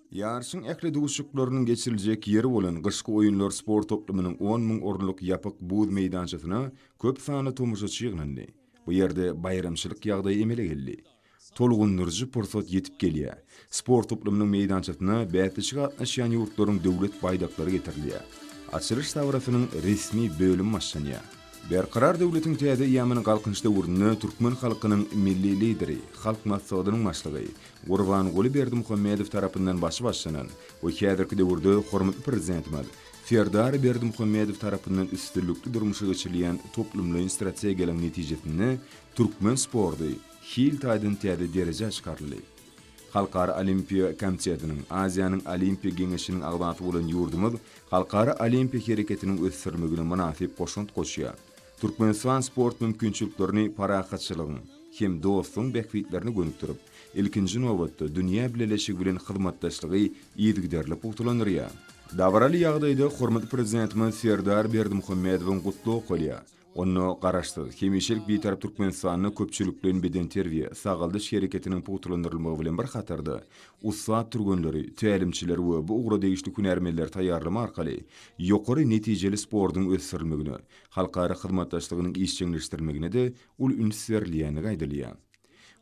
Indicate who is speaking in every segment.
Speaker 1: Ýaryşyň ähli duşuşyklarynyň geçiriljek ýeri bolan Gyşky oýunlar sport toplumynyň on müň orunlyk ýapyk buz meýdançasyna köp sanly tomaşaçy ýygnandy. Bu ýerde baýramçylyk ýagdaýy emele geldi. Tolgundyryjy pursat ýetip gelýär. Sport toplumynyň meýdançasyna bäsleşige gatnaşýan ýurtlaryň döwlet baýdaklary getirilýär. Açylyş dabarasynyň resmi bölümi başlanýar. Berkarar döwletiň täze eýýamynyň Galkynyş döwründe türkmen halkynyň Milli Lideri, Halk Maslahatynyň Başlygy Gurbanguly Berdimuhamedow tarapyndan başy başlanan we häzirki döwürde hormatly Prezidentimiz Serdar Berdimuhamedow tarapyndan üstünlikli durmuşa geçirilýän toplumlaýyn strategiýalaryň netijesinde türkmen sporty hil taýdan täze derejä çykaryldy. Halkara Olimpiýa komitetiniň, Aziýanyň Olimpiýa geňeşiniň agzasy bolan ýurdumyz halkara olimpiýa hereketiniň ösdürilmegine mynasyp goşant goşýar. Türkmenistan sport mümkinçiliklerini parahatçylygyň hem dostlugyň bähbitlerine gönükdirip, ilkinji nobatda, dünýä bileleşigi bilen hyzmatdaşlygy yzygiderli pugtalandyrýar. Dabaraly ýagdaýda hormatly Prezidentimiz Serdar Berdimuhamedowyň Gutlagy okalýar. Onda Garaşsyz, hemişelik Bitarap Türkmenistanda köpçülikleýin bedenterbiýe, sagaldyş hereketiniň pugtalandyrylmagy bilen bir hatarda, ussat türgenleri, tälimçileri we bu ugra degişli hünärmenleri taýýarlamak arkaly ýokary netijeli sportuň ösdürilmegine, halkara hyzmatdaşlygynyň işjeňleşdirilmegine-de uly üns berilýändigi aýdylýar.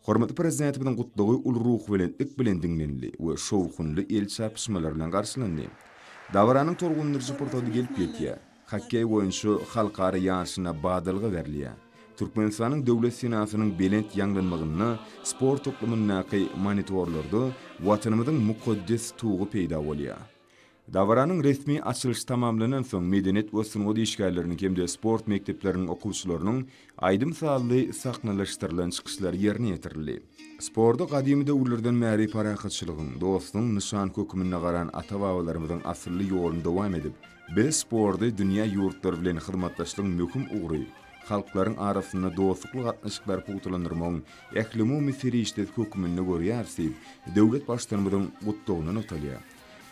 Speaker 1: Hormatly Prezidentimiziň Gutlagy uly ruhubelentlik bilen diňlenildi we şowhunly el çarpyşmalar bilen garşylandy. Dabaranyň tolgundyryjy pursady gelip ýetýär. Hokkeý boýunça halkara ýaryşyna badalga berilýär. Türkmenistanyň Döwlet senasynyň belent ýaňlanmagynda sport toplumyndaky monitorlarda Watanymyzyň mukaddes Tugy peýda bolýar. Dabaranyň resmi açylyşy tamamlanansoň, medeniýet we sungat işgärleriniň hem-de sport mekdepleriniň okuwçylarynyň aýdym-sazly sahnalaşdyrylan çykyşlary ýerine ýetirildi. Sporta gadymy döwürlerden bäri parahatçylygyň, dostlugyň nyşany hökmünde garan ata-babalarymyzyň asylly ýoluny dowam edip, biz sporty dünýä ýurtlary bilen hyzmatdaşlygyň möhüm ugry, halklaryň arasynda dostlukly gatnaşyklary pugtalandyrmagyň ählumumy serişdesi hökmünde görýäris diýip, döwlet Baştutanymyzyň Gutlagynda nygtalýar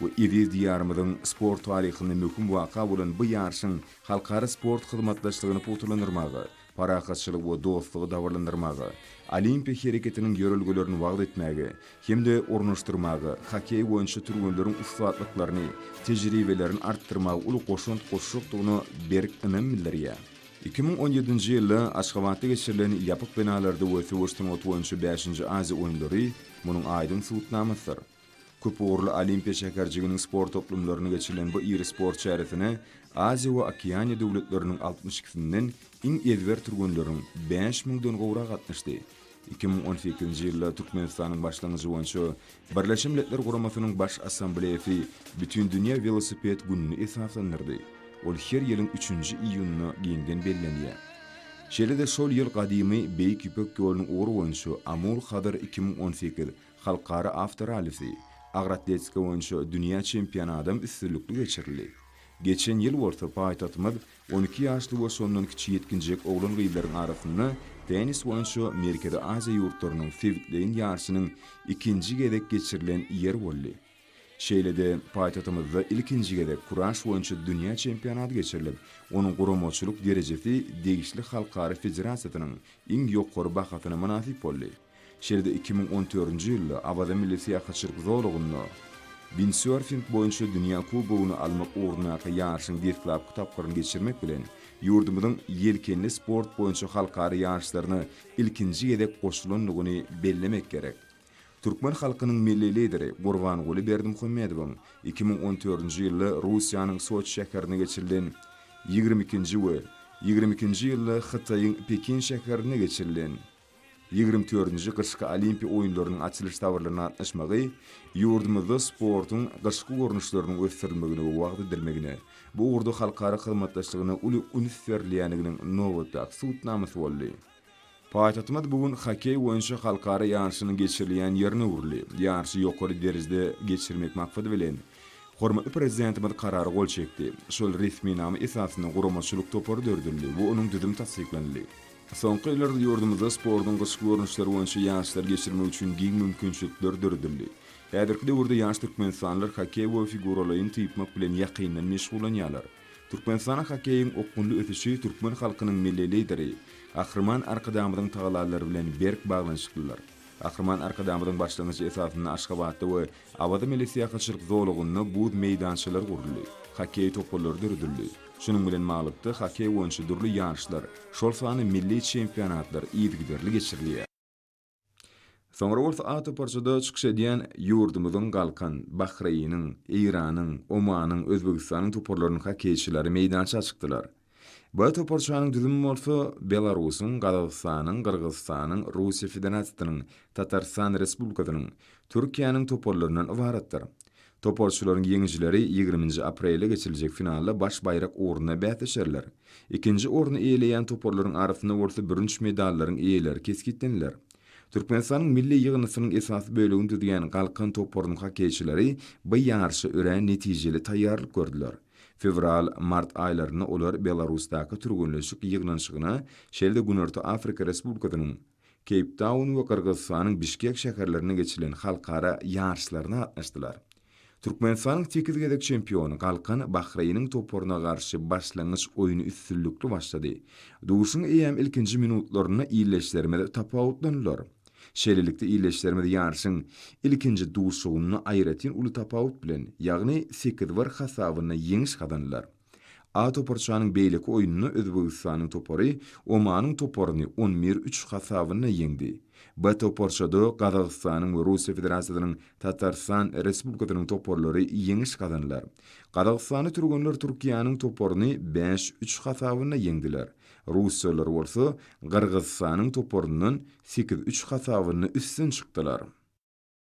Speaker 1: we eziz Diýarymyzyň sport taryhynda möhüm waka bolan bu ýaryşyň halkara sport hyzmatdaşlygyny pugtalandyrmaga, parahatçylygy we dostlugy dabaralandyrmaga, olimpiýa hereketiniň ýörelgelerini wagyz etmäge hem-de ornaşdyrmaga, hokkeý boýunça türgenleriň ussatlyklaryny, tejribelerini artdyrmaga uly goşant goşjakdygyna berk ynam bildirýär. 2017-nji ýylda Aşgabatda geçirilen ýapyk binalarda we söweş sungaty boýunça bäşinji Aziýa oýunlary munuň aýdyň subutnamasydyr. Köpugurly Olimpiýa şäherjiginiň sport toplumlarynda geçirilen bu iri sport çäresine Aziýa we Okeaniýa döwletleriniň altmyş ikisinden iň ezber türgenleriň bäş müňden gowragy gatnaşdy. 2018-nji ýylda Türkmenistanyň başlangyjy boýunça Birleşen Milletler Guramasynyň Baş Assambleýasy Bütindünýä welosiped gününi esaslandyrdy. Ol her ýylyň üçünji iýunynda giňden bellenýär. Şeýle-de şol ýyl gadymy Beýik Ýüpek ýolunyň ugry boýunça Amur-Hazar 2018 halkara awtorallisi, agyr atletika boýunça dünýä çempionadam üstünlikli geçirildi. Geçen ýyl bolsa paýtagtymyz 12 ýaşly we şondan kiçi ýetginjek oglan-gyzlaryň arasynda tennis boýunça Merkezi Aziýa ýurtlarynyň sebitleýin ýaryşynyň ikinji gezek geçirilen ýeri boldy. Şeýle-de, paýtagtymyzda ilkinji gezek kuraş boýunça dünýä çempionaty geçirilip, onuň guramaçylyk derejesi degişli halkara federasiýasynyň iň ýokary bahasyna mynasyp boldy. Şeýle-de 2014-nji ýylda Awaza milli syýahatçylyk zolagynda windserfing boýunça dünýä kubogyny almak ugrundaky ýaryşyň deslapky tapgyryny geçirmek bilen, ýurdumyzyň ýelkenli sport boýunça halkara ýaryşlaryna ilkinji gezek goşulandygyny bellemek gerek. Türkmen halkynyň Milli Lideri Gurbanguly Berdimuhamedowyň 2014-nji ýylda Russiýanyň Soçi şäherinde geçirilen ýigrimi ikinji we ýigrimi ikinji ýylda Hytaýyň Pekin şäherinde geçirilen Ýigrimi dördünji gyşky Olimpiýa oýunlarynyň açylyş dabaralaryna gatnaşmagy ýurdumyzda sportuň gyşky görnüşleriniň ösdürilmegine we wagyz edilmegine, bu ugurda halkara hyzmatdaşlygyna uly üns berilýändiginiň nobatdaky subutnamasy boldy. Paýtagtymyz bu gün hokkeý boýunça halkara ýaryşynyň geçirilýän ýerine öwrüldi. Ýaryşy ýokary derejede geçirmek maksady bilen, hormatly Prezidentimiz Karara gol çekdi. Şol resminama esasynda guramaçylyk topary döredildi we onuň düzümi tassyklanyldy. Soňky ýyllarda ýurdumyzda sportuň gyşky görnüşleri boýunça ýaryşlary geçirmek üçin giň mümkinçilikler döredildi. Häzirki döwürde ýaş türkmenistanlylar hokkeý we figuralaýyn typmak bilen ýakyndan meşgullanýarlar. Türkmenistanda hokkeýiň okgunly ösüşi türkmen halkynyň Milli Lideri, Gahryman Arkadagymyzyň tagallalary bilen berk baglanyşyklydyr. Gahryman Arkadagymyzyň başlangyjy esasynda Aşgabatda we Awaza milli syýahatçylyk zolagynda buz meýdançalary guruldy, hokkeý toparlary döredildi. Şunuň bilen baglylykda, hokkeý boýunça dürli ýaryşlar, şol sanda milli çempionatlar yzygiderli geçirilýär. Soňra bolsa A toparçada çykyş edýän ýurdumyzyň Galkan, Bahreýniň, Eýranyň, Omanyň, Özbegistanyň toparlarynyň hokkeýçileri meýdança çykdylar. B toparçanyň düzümi bolsa Belarusyň, Gazagystanyň, Gyrgyzystanyň, Russiýa Federasiýasynyň, Tatarystan Respublikasynyň, Türkiýäniň toparlaryndan ybaratdyr. Toparçalaryň ýeňijileri ýigriminji aprelde geçiriljek finalda baş baýrak ugrunda bäsleşerler. Ikinji orny eýeleýän toparlaryň arasynda bolsa bürünç medallaryň eýeleri kesgitleniler. Türkmenistanyň milli ýygyndysynyň esasy bölegini düzýän Galkan toparynyň hokkeýçileri bu ýaryşa örän netijeli taýýarlyk gördüler. Fewral, mart aýlarynda olar Belarusdaky türgenleşik ýygnanyşygyna, şeýle-de Günorta Afrika Respublikasynyň Keýptaun we Gyrgyzystanyň Bişkek şäherlerinde geçirilen halkara ýaryşlaryna gatnaşdylar. Türkmenistanyň sekiz gezek çempiony Galkan Bahreýniň toparyna garşy başlangyç oýny üstünlikli başlady. Duşuň eýýäm ilkinji minutlarynda ildeşlerimiz tapawutlandylar. Şeýlelikde ildeşlerimiz ýaryşyň ilkinji duşugynda aýratyn uly tapawut bilen, ýagny sekiz bir hasabynda ýeňiş gazandylar. A toparçanyň beýleki oýnunda Özbegistanyň topary Omanyň toparyny on bir, üç hasabynda ýeňdi. B toparçada Gazagystanyň we Russiýa Federasiýasynyň Tatarystan Respublikasynyň toparlary ýeňiş gazandylar. Gazagystanly türgenler Türkiýäniň toparyny bäş, üç hasabynda ýeňdiler. Russiýalylar bolsa Gyrgyzystanyň toparyndan sekiz, üç hasabynda üstün çykdylar.